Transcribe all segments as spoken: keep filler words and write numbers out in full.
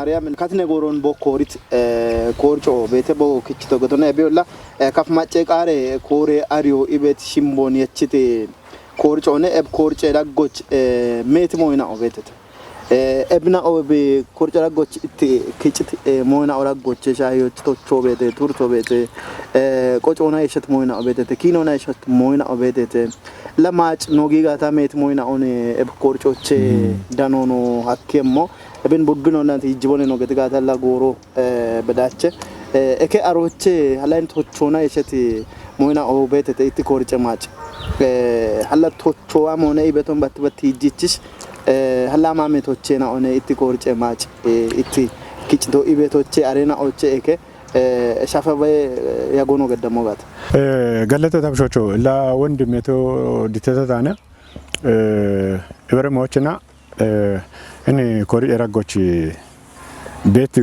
Maryam, katine goron bo korit, eh, korco bete bo kichito gotone ebiola, eh, kaf macce qare kore ario ibet shimbon yechite korco ne eb korce raggoch, eh, met moyna obetete. Eh, ebna obe korce raggoch itti kichit, eh, moyna oraggoche shayo tocho bete, turto bete, eh, qocona yeshat moyna obetete, kinona yeshat moyna obetete. La mac no gigata met moyna one eb korcoche danono hakkemmo. Eben budduno nati jibone no gete gata la goro, eh, bedache. Eh, eke aroche halain tochona yeshati moyna obetete itti korce mac. Eh, hala tochoa mone ibeton batti batti jichis. Eh, hala mame tochena one itti korce mac. Eh, itti kichdo ibetoche arena oche eke. Eh, shafa bay, eh, yagono gadamo gata. Eh, gallata tabshocho la wondimeto diteta tane. Eh, ibere mochena, eh, ini kori eraggochi beti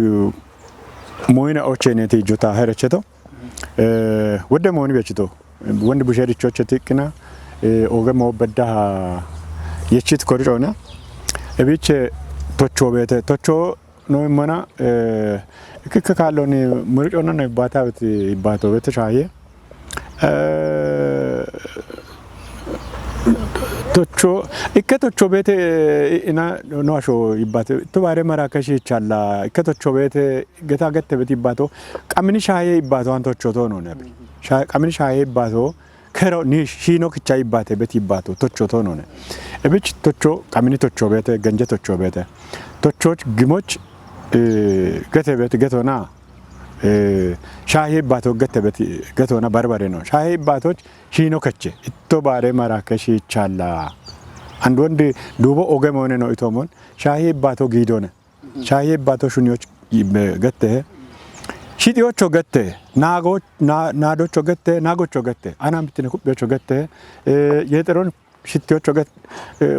moyna ocheneti jota herecheto. Eh, wodde moni bechito. Wondi busheri choche tikkina, eh, oge mo beddaha yechit kori ona. Ebiche tocho bete, tocho no mana, eh, kika kaloni muri ona no ibata beti ibato bete shaye. Eh, tocho, ikke tocho bete, eh, ina no asho ibato. To bare mara kashi challa. Ikke tocho bete geta gette beti ibato. Qamini shaye ibato an tocho to no ne. Sha-, qamini shaye ibato. Kero ni shino kicha ibate beti ibato. Tocho to no ne. Ebich tocho, qamini tocho bete, ganje tocho bete. Tocho gimoch, eh, gete bete, geto na. Eh, shaye ibato gete beti, geto na barbare no. Shaye ibato shino keche. Itto bare mara keshi challa. And wondi dubo oge mone no itomon. Shaye ibato gidone. Shaye ibato shuniyoch ibe gete. Shitiyocho gete. Nago, na, nadocho gete, nagocho gete. Ana mitine kupyocho gete. Eh, yeteron shitiyocho gete. Eh,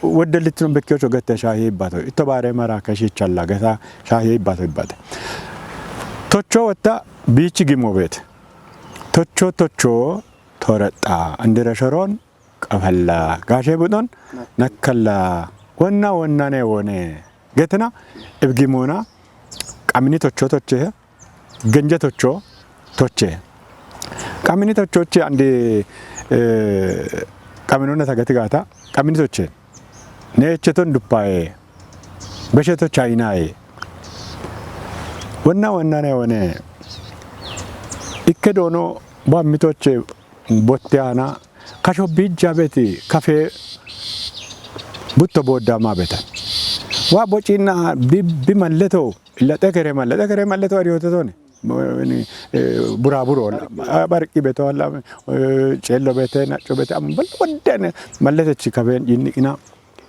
wodde litron bekkiyocho gete shaye ibato. Itto bare mara keshi challa geta shaye ibato ibate. Tocho wata bichi gimo bete. Tocho, tocho, toretta. Andira shoron, qafalla. Gashe budon, nakkalla. Wonna, wonna ne wone. Getena, ibgimona, qamini tocho toche, genje tocho, toche. Qamini tocho toche andi, eh, qaminona tagati gata, qamini toche. Ne echeton dupae, besheto chainae. Wonna, wonna ne wone. Ikke dono, ba mitoche, botte ana, kasho bijja beti kafe butto bodda ma beta. Wa bocinna bi, bi malleto, illa tekere malle, tekere malleto ariyote tone. Mo-, ni, eh, buraburo, ah, barqi beto alla, eh, cello bete, nacco bete, am, bal-, waddene, mallete ci kafe, yinni ina,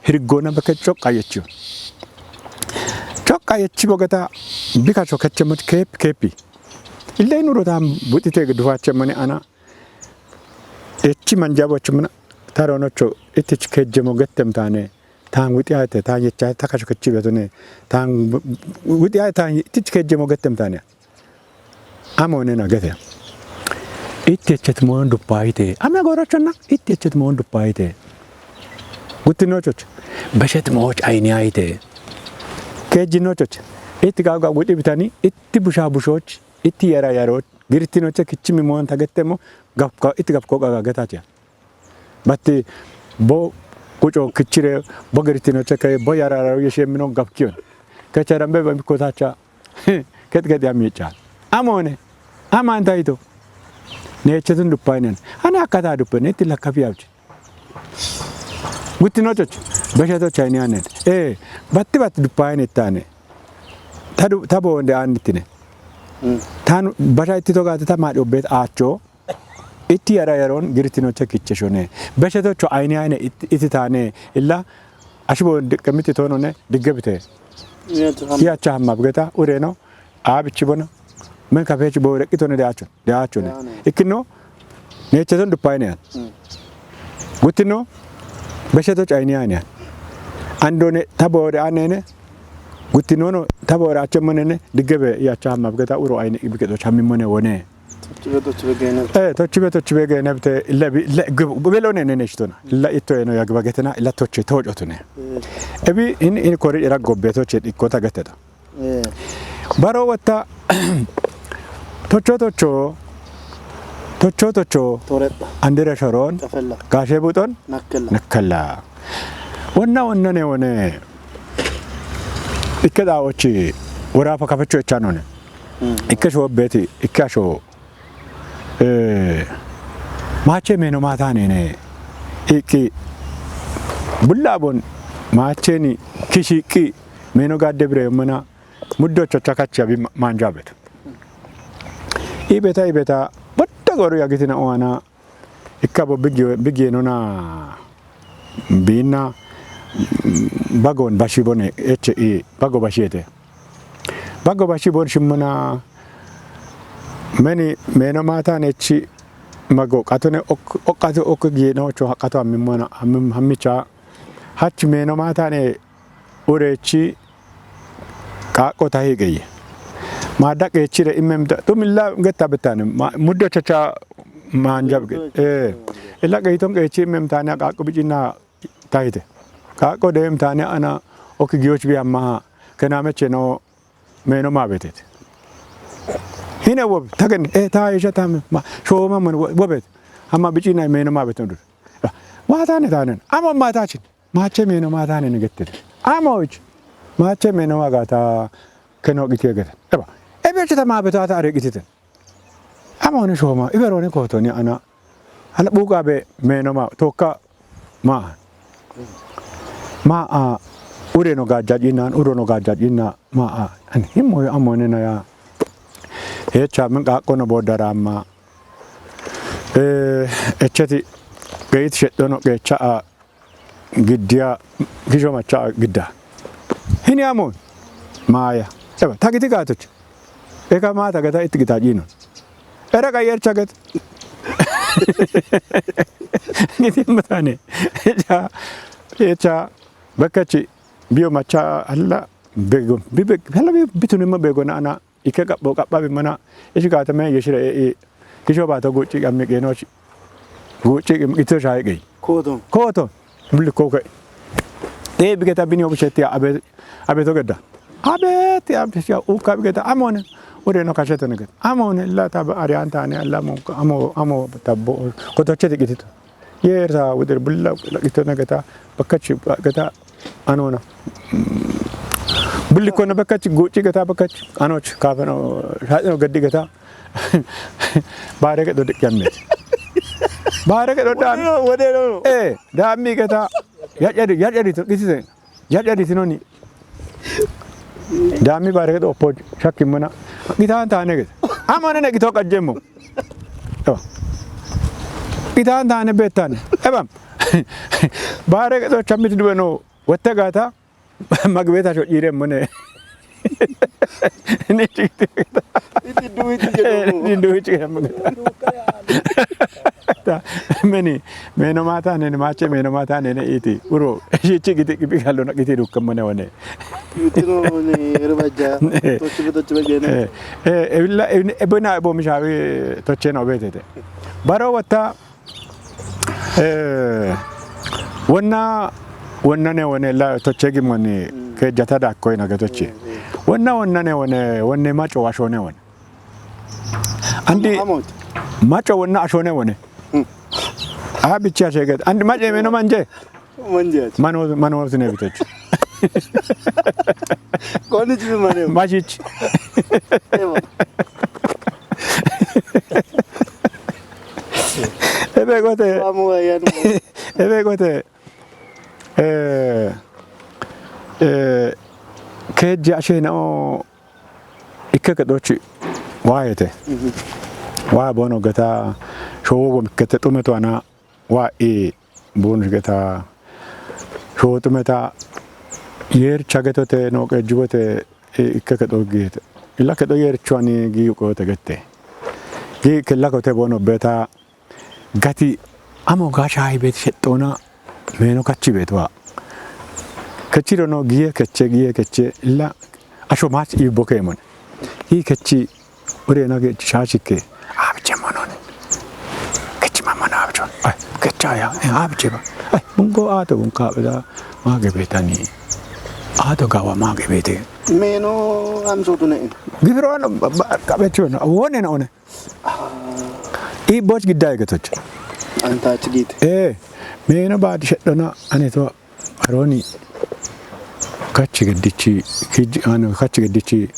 hirgona beke coqqa yechi. Coqqa yechi bogeta, bika so kecce mot kep-, kepi. Ille nuro tam butite dufache mane ana, Echi manja bochumna, taronocho, itich kejjemo gettem tane, tan wixiyate, tan yecha, ta kasho kechi betone, tan wixiyate, tan itich kejjemo gettem tane. Amo nena gete. Itti echet mon dupayite. Ame gorochonna, itti echet mon dupayite. Guttinochoch, beshet moch ayni ayite. Kejjinochoch, itti gawga wixi bitani, itti busha bushoch, itti yara yaroch, girittinoche kichimi mon tagettemo, gapka, itti gapko gaga getache. Batti bo kuco kichire, bo girittinoche ke, bo yara yaro yeshe mino gapkiyon. Kecha dambe ba miko tacha, ket ket ya micha. Amone, ama antaito. Ne echetun dupaynen. Ana akata dupen, itti lakkafi yabchi. Guttinochoch, beshatoch ayni anet. Eh, batti batti dupayne tane. Ta du-, ta bonde anitine. Mm. Tan basha itti togate ta madi obbet acho. Itti yara yaron girittinoche kicheshone. Beshatocho ayni ayne it-, itti tane. Illa ashibo diqqemiti tonone diggebite. Iyacha hamma bgeta ureno. Abichi bona. Men kafechi bo reqitone de acho. Deachone. Ikkino, necheton dupayne. Mm. Guttino, beshatoch ayni ayne. Andone tabore anene, guttinono tabore achemonene, diggebe yacha hamma bgeta uro ayni ibgeto chamimone wone. Tochibe, tochibe gene. Eh, tochibe, tochibe gene bte, lebi, le, gu-, gubelone nene shtona. La itto eno yagba getena, la toche, toch otune. Mm. Ebi in, in kori ira gobbe toche, ikkota geteta. Baroo wotta tochoo tochoo, tochoo tochoo, Toredha. Andira shoroon, Cafella. Gaashee buuxoon, Nakkella. Nakkella. Wonna wonna ne wone. Ikke daawochi woraafa kafecho echanone. Ikke shoobbeeti, ikke ashoo. Maache meeno maataanene iqqi bullaabon maacheeni kishiiqqi meeno gaadde bire yommona muddochocha kachi abi maanjo abeto. Ibeta ibeta botta goru yagitina oana ikka bo biggi biggi nona biinna bagon bashi bone eche i bago bashiyete. Bago bashi bon shimmona meni meeno maataane echi mago qatone oqqate oqqi giino cho haqato hammimmona hammicha hachi meeno maataane urechi qaaqqo tahi geye. Maadda qeechire immemta tumilla getta bettane muddo chacha maanjab ge. Eh. Illa qeeton qeechi immemtaane qaaqqo bicinna tahite. Qaaqqo deemtaane ana okki giyoch bi ammaha kenameche no meeno maabetet. Hine wob tagen eh ta isha tam ma shooma man wobet. Amma bicinna meeno maabeton dur. Waataane taanen. Amma maatachin. Maache meeno maataane ne gettete. Amoch. Maache meeno magata keno gitiye gete. Eba. Ebe chita maabeto ata are gitite. Amone shooma iberone kootoni ana ana buqabe meenoma tokka ma ma a ureno gajjajinna urono gajjajinna ma a an himmo amone na ya hecha min qaqqono boddaramma eh echeti geit sheddono gecha a giddiya gisho macha gidda hini amon maya eba tagiti gatoch eka mata gata itti gita jino era ka yercha get giti matane echa echa bakachi biyo macha alla bego bibe alla bitunima bego na ana Ikke qabbo qabbabi mana ishi kaatame yeshira e e kisho baato guucci qammi qeenochi guucci qito shayi qeyi Kooto. Kooto bulli kooke ee bigeta bini obisheti abe abe to gedda abe ti abe ya uka bigeta amone ore no kashete ne geta amone la ta ariyan tane alla mo amo amo tabbo kotochete qitito Yeersa wudir bulla qitona geta bakkachi geta anona bulli kona bakkachi guucci geta bakkachi anoch kaafeno shaadino gaddi geta baare gedo diqyamme baare gedo dan Wodeno, wodeno. Eh daammi geta yajadi yajadi to qitise Yadhadi sinoni daammi baare gedo oppo shakki mana gitaan taane gede amane ne gito qajjemmo gitaan taane bettane ebam baare gedo chammiti duwe no wotte gaata magbeeta shojire mone ni chikti Iti duwiti jedhamu. Ni duwiti jedhamu. Meni meno mata ne mache meno mata ne iti uro shichi giti gibi kallo na giti dukka mone wane. Itino ni erbaja tochibe tochibe gene. Eh eh ebilla ebena ebo mishawi tocheno betete. Baro wata Eh, wonna wonna ne wone la toche gimoni ke jata da koy na ke toche wonna wonna ne wone wonne maco washo ne wone andi Amot. Maco wonna asho ne wone a bicha sheget andi mace meno manje Manjat. Mano mano sine bitoch Koni jibi mane. Mashich Ewa. Ebe gote Amu ayan. Ebe gote eh eh keji ashe na o ikke ke dochi waete wa bono geta showo gom kete tumeto ana wa e bun geta showo tumeta yer chagetote no ke jubote ikke ke do gete illa ke do yer chwani gi ko te gete gi ke la ko te bono beta Gati amo ga shayi bet shexxoona meeno kachi bet wa. Kechi dono giye keche giye keche illa asho mach ibo kemon. Hi kechi ore na ke shashi ke. Abiche monon. Kechi mamon abicho. Ay kecha ya abiche ba. Ay bungo ato bunka beda ma gebetani. Ato gawa ma gebete. Meeno amsootu ne. Gifiro no, ba-, ba-, qabechi no. Wone no one. Iboch gidda getoch. Antachi gite. Eh, meeno baadi shedhona ane to aroni kachi gedichi, kij-, ano kachi gedichi.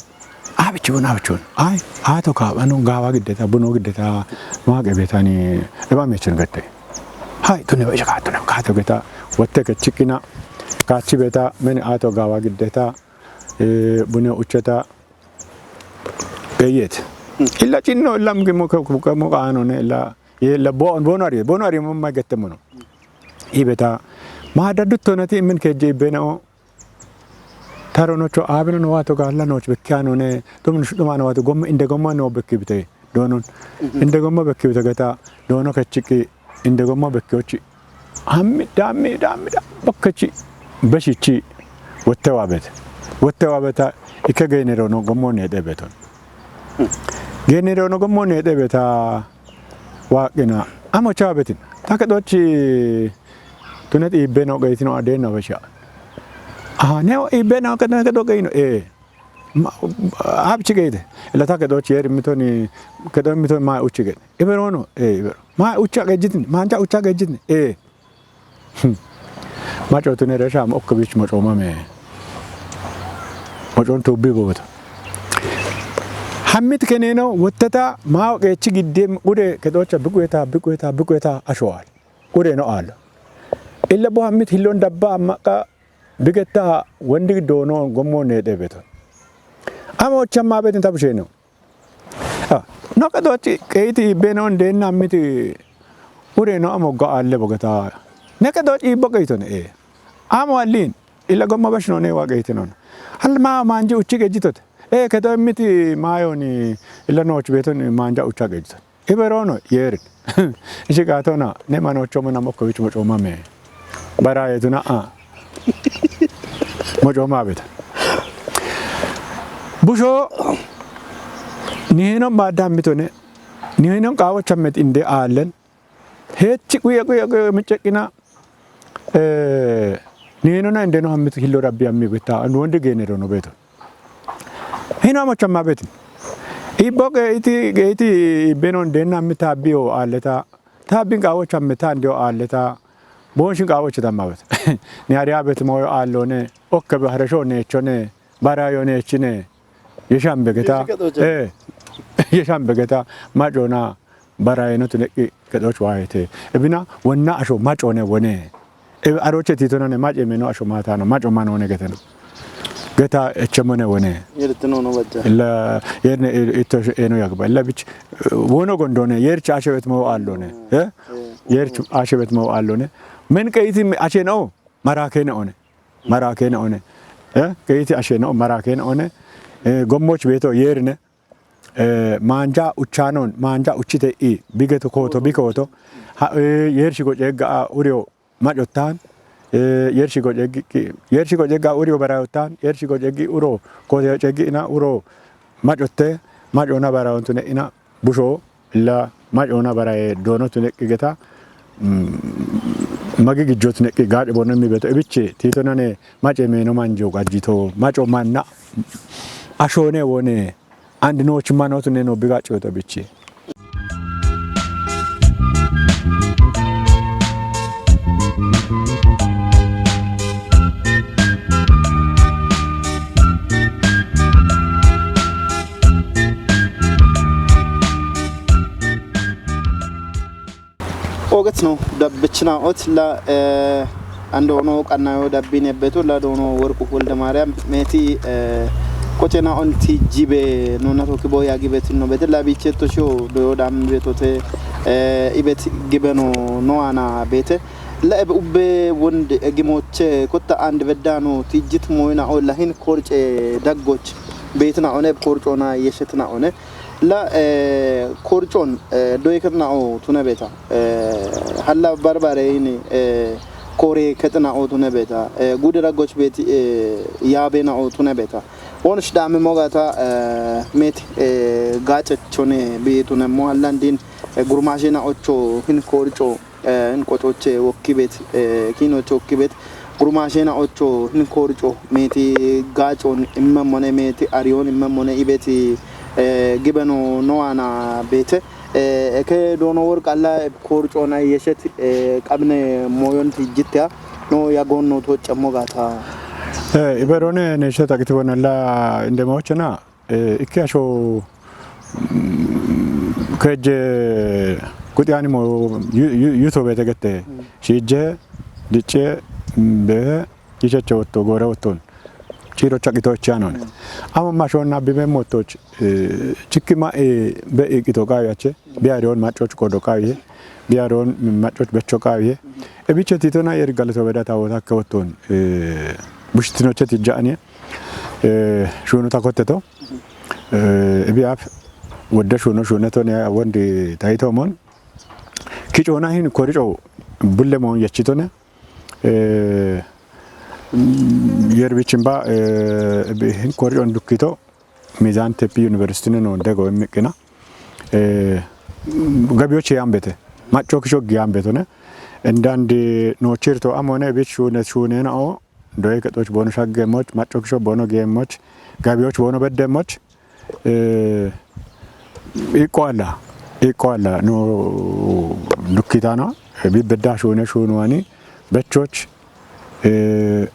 Abichi won, abichi won. Ay, ato ka, ano gawa giddeta, buno giddeta, maqe betani, eba mechin gette. Hay, tune ba shaka, tune ka to geta, wotte ke chikina, kachi beta, men ato gawa giddeta, eh, bune ucheta, beyet. Illa chinno, illa mge mo ka, ka mo ka ano ne, illa, ye illa bo-, bono ari, bono ari mo ma gette mono. Ibeta, ma da dutto nati min ke je bena o, Taro nocho abino no wato galla noch bekkiano ne, dum no shuduma no wato gomma inde gomma no bekki bite. Donon. Mhm. Inde gomma bekki bite geta, dono kachiki inde gomma bekki ochi. Ammi, dammi, dammi, da-, bakkachi. Beshichi. Wotte wabet. Wotte wabeta, ike genero no gommo ne de beton. Hmm. Genero no gommo ne de beta, waqina. Amo chabetin. Take dochi Tunet ibe no gaitino ade no basha. Ah, ne ibe no kedo, kedo gaino, eh. Ma, abchi gaite. Ila ta kedo chier mitoni, kedo mitoni ma uchi gait. Ibe no, eh, ibe. Ma ucha gaitin, ma anja ucha gaitin, eh. Macho tune resha mo okko bich mo choma me. Mo chon to bi bobota. Hamit keneno wottata ma oqechi gidde ude kedocha bigueta, bigueta, bigueta ashwal. Ude no al. Illa bo hamit hillon dabba amma ka bigetta wondi dono gommo ne de beton. Amo chamma betin tabusheno. Ah, no ka dochi keiti benon den namiti ude no amo ga alle bogata. Ne ka dochi bogaito ne, eh. Amo allin illa gommo bashno ne wa gaitinon. Hal ma manji uchi gejitot. Eh, kedo miti mayoni illa noch beton manja ucha gejitot. Iberono yerit. Ishi gatona ne mano chomo na mokko wich mo choma me. Bara yetuna a. Mo choma beta. Busho ni hino ma dambitone. Ni hino qawo chammet inde allen. Hechi kuya kuya kuya mechekina. Eh, ni hino na inde no hammet hillo rabbi ammi beta. Anu wonde genero no beto. Hino amo chamma betin. Ibo geiti, geiti benon denna mi tabbi o alleta. Tabbin qawo chamme tan dio alleta. Bonshin qawo chitamma bet. Ni ariya bet moyo allone. Okke be haresho ne chone. Bara yo ne chine. Yeshan begeta. Yeshan begeta. Eh. Yeshan begeta. Majona. Bara yeno tuneki. Kedoch wayete. Ebina wonna asho macho ne wone. E aroche titona ne mache meno asho mata no macho mano ne geteno. Geta echemo ne wone. Yertino no bajja. Illa yerne ito eno yagba. Illa bich wono gondone yerch ashe bet mo allone. Eh? Yerch ashe bet mo allone. Men keiti ashe no marake ne one. Marake ne one. Eh? Keiti ashe no marake ne one. Eh, gommoch beto yerne. Eh, manja uchanon, manja uchite i, bigeto koto, bikoto. Ha, eh, yershi go jegga a urio majotan. Eh, yershi go jeggi, yershi go jegga urio barayotan, yershi go jeggi uro koto jeggi ina uro majotte, majona barayontune ina busho la majona baraye dono tune kigeta. Mm, magi gijjot ne ki gade bono mi beto ibiche tito nane mache meno manjo gajito macho manna ashone wone. Andi noochi manootu ne no biga coyto bichi. Oget no dabbichina'ot la, eh, ando ono qannayo dabbine beto la dono Worqu Wolde Maariyam meti, eh, kochena on tijjibe nuna tokki bo yagi betin no bete la bichetto sho doyo dam betote, eh, ibet gibeno no ana bete la ebe ubbe wonde egimoche kotta and beddano tijjit moyna o lahin korce daggoch betna one korcona yeshetna one. La, eh, korcon, eh, doyeketna'o tune beta. Eh, halla barbare ini, eh, kore ketna'o tune beta. Eh, gude raggoch beti, eh, yabena'o tune beta. Wonsh dame mogata, eh, meti, eh, gacechone bi tune mo hallandin, eh, gurmashe na ocho hin korco, eh, hin kocoche wokkibet, eh, kinoche wokkibet. Rumaashena ocho hin koorico meeti gaacoon immemmone meeti ariyoon immemmone ibeti, eh, gibeno nowaana beete. Eh, eke doono worqalla kooricoona yeshet, eh, qabne mooyon tijjitteya no yagoonno toccammo gaata. Eh, iberone neeshsha taqiti wonalla indemochena, eh, ikke asho, mm, keje kuxiani mo yu-, yu-, yutobete gette. Mm. Shiije, dicce, mm, be, icheche wotto, gore wotton. Ciro chaqito ichanon. Mm. Ama mashonna bibe motoch, eh, chikki ma, eh, be iqito qayache. Biarion machoch kodo qaye. Biarion machoch becho qaye. E biche titona yer galato beda tawota kewton, eh, bushtino cheti jani. Eh, shunu takoteto. Eh, e biaf wodde shuno shuneto ne wondi tayito mon. Kichona hin koricho bulle mon yachitone. Eh, yer bichimba, eh, bi-, hin korichon dukkito. Mizan Tepi University no dego miqina. Eh, gabiyoch yambete. Macho kisho giyambetone. Endandi no chirto amone bich shune shune na o. Doye ketoch bono shaggemoch, macho kisho bono gemoch, gabiyoch bono beddemoch. Eh, iqo alla, iqo alla, no dukkitano, eh, bi bedda shune shunwani, bechoch, eh,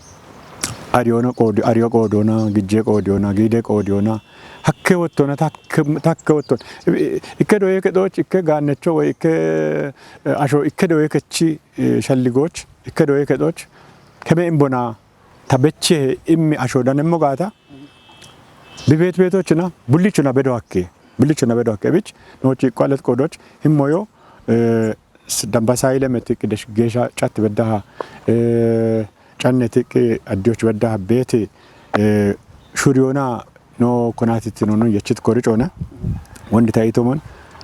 ariyono qodi, ariyo qodona, gijje qodiyona, gide qodiyona, hakke wottona, takke, takke wotton. Eh, ikke doye kedoch, ikke gannecho woy ikke, eh, asho, ikke doye kechi, eh, shalligoch, ikke doye kedoch, keme imbona, ta beche immi asho danemmo gata, bibet betochina, bullichuna bedo hakke, bullichuna bedo hakke bich, no chi qalet qodoch, himmoyo, eh, s-, dambasa ile metiq desh gesha chat beddaha, eh, canne tiq addiyoch beddaha beti, eh, shuriyona no konatitino no yechit korichona, wondi tayitomon,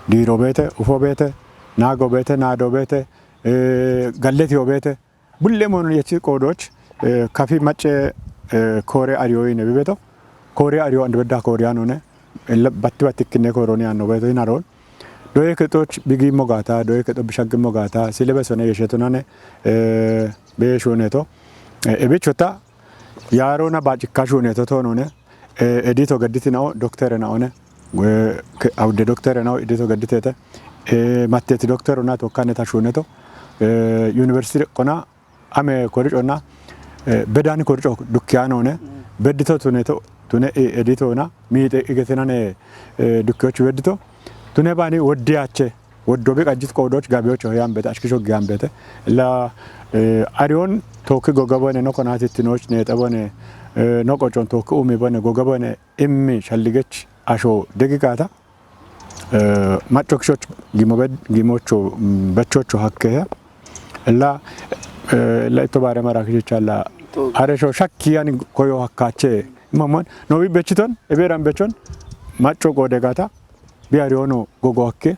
diro bete, ufo bete, nago bete, nado bete, eh, galletiyo bete, bulle mono yechi qodoch, eh, kafi macce, eh, kore ariyo yine bibeto. Kore ariyo and bedda kore anone. Ella batti batti kinne koroni anno beto inaron. Doye ketoch bigi mogata, doye keto bishag mogata, sile besone yeshetonane, eh, be shoneto. Eh, ebichota, yarona bacikka shoneto tonone. Eh, edito gadditi nao, doktore naone. Eh, ke-, awde doktore nao, edito gadditete. Eh, matteti doktore na tokkane ta shoneto. Eh, university qona ame korichona, eh, bedani koricho dukkiyanone. Mm. Beddito tuneto, tune, eh, editona, miite igetenane, eh, dukkiyochu beddito. Tune bani woddiyache, woddo bi qajjit qodoch gabiyocho yambete, ashkisho giyambete. La, eh, ariyon tokki gogabone, no konatitinoch ne tabone, eh, no qochon tokki umi bone, gogabone, immi shalligech asho degiqata, eh, macho kishoch gimo bed-, gimocho, mm, bechocho hakke. La, eh, la ito bare mara kishicha la. To. Are sho shakki yani koyo hakkache. Mamon, no bi bechiton, eberan bechon, macho qodegata, bi ariono gogo hakke,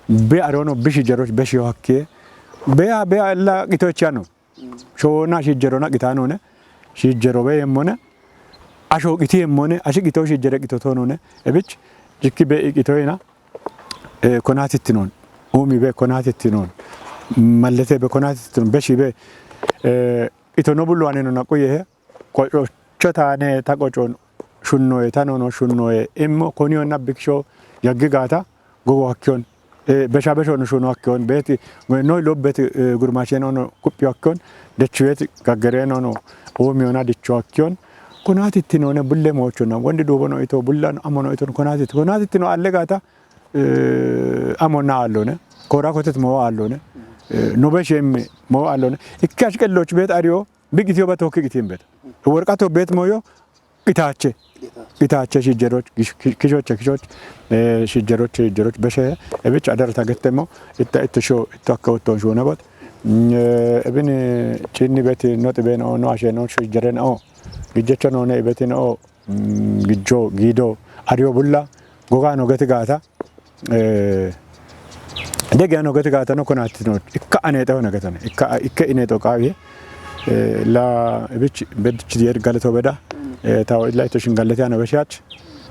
bi ariono bishi jeroch beshi hakke, be a, be a la ito chano. Shona shijjerona qitanone, shijjero be yemmone, asho qiti yemmone, ashi qito shijjere qitotonone, ebich, jikki be qitoyena, eh, konatittinon, umi be konatittinon, mallete be konatittinon, beshi be, eh, qitono bullu aneno naquyehe, qococho tane ta qocon shunnoye, tanono shunnoye, immo koniyonna bikisho yaggi gata, gogo hakkiyon, eh, besha besho no shuno hakkiyon, beti, no lobbeti, eh, gurmashen ono kuppi hakkiyon, dechuweti gaggeren ono, omi ona dicho hakkiyon, konati tinone bulle mochona, wondi dubono ito, bullan amono ito, konati, konati tino allegata, eh, amonna allone, kora kotet mo allone, eh, no beshem mo allone, ikkash kelloch bet ariyo, big itiyo ba tokki gitin bet. Worqato bet moyo, Qitaache. Qitaache. Qitaache shijjeroch, gish-, ki-, kishoche kishoch, eh, shijjeroch, shijjeroch, beshe, ebich adarata gettemo, itta, itta sho, itta akka otton sho nabat. Mm, eh, ebin, eh, chinni beti, no xibe no, no ashe no, shijjere no, gijjecho no, ne beti no, mm, gijjo, gido, ariyo bulla, goga no geti gata. Eh, dege ano gete gatano konatino. Ikka ane xeho na gatano. Ikka, ikka ine to qawi. Eh, la ebich bedich dier galeto beda. Eh, tawo illa ito shin galete ano beshat.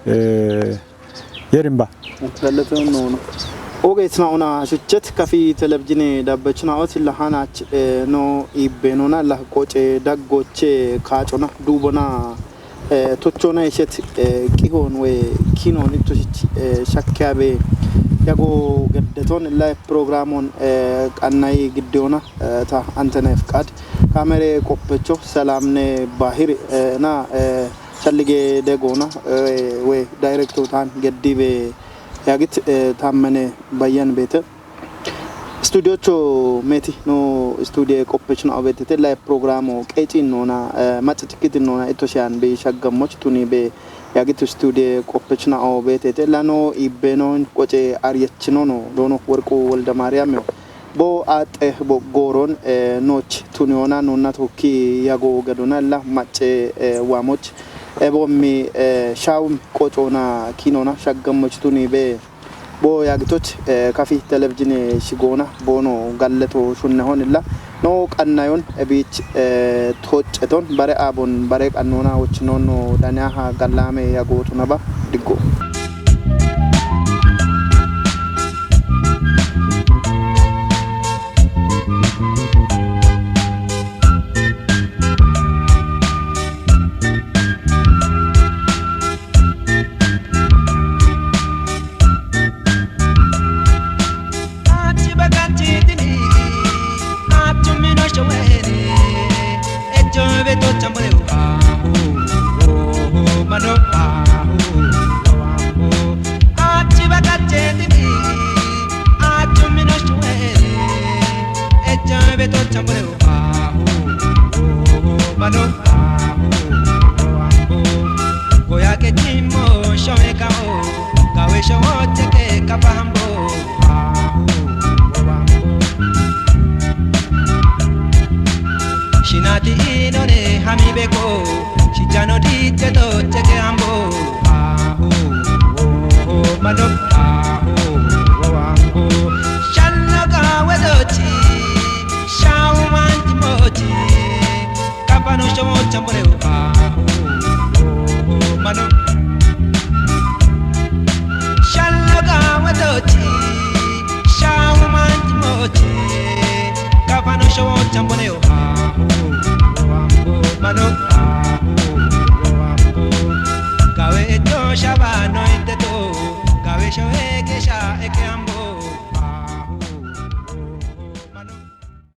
Eh, yerimba. Galeto no no. Ogeessina ona shuchet kafi televizhiine dabbechina ot lahanaach, eh, no ibbeenona lah qoce daggoche kaacona duubona, eh, tochona ishet, eh, qihon we kinon ittoshich, eh, shakkiyabe yago geddeton live programon, eh, qannay giddeona, eh, ta Anteneef Qad kamere qoppecho Selamne Bahir, eh, na, eh, shallige degona, eh, we directo tan geddibe yagit, eh, Tammene Bayyan beete. Studiocho meti no studie qoppechno abetete live programo qecinona, eh, macacikitinona itoshiyan be shaggammoch tuni be yagit studie qoppechna obetete lano ibbenon qoce aryechinono dono Worqu Wolda Maryam yo. Bo axe bo goron, eh, noch tuniona nonna tokki yago gadona la mace, eh, wamoch. Ebo mi, eh, shawm qocona kinona shaggammoch tuni be bo yagitoch, eh, kafi televizhiine shigona bono galleto shunne honilla no qannayon ebich, eh, toceton bare abon bare qannona och nonno daniyaha gallame yago tunaba diggo. Goya ke chimo shoe kao, kawe shoe cheke kapambo. Shinati inone hami beko, shichano dite to cheke ambo. Ahu, oh, mano, ahu, oh, ambo. Shanno kawe dochi, shauman timochi. Kapano shomo chambore o aho, oh, oh, mano. Shallo ga wadochi. Shawo manti mochi. Kapano shomo chambore o aho, oh, oh, mano.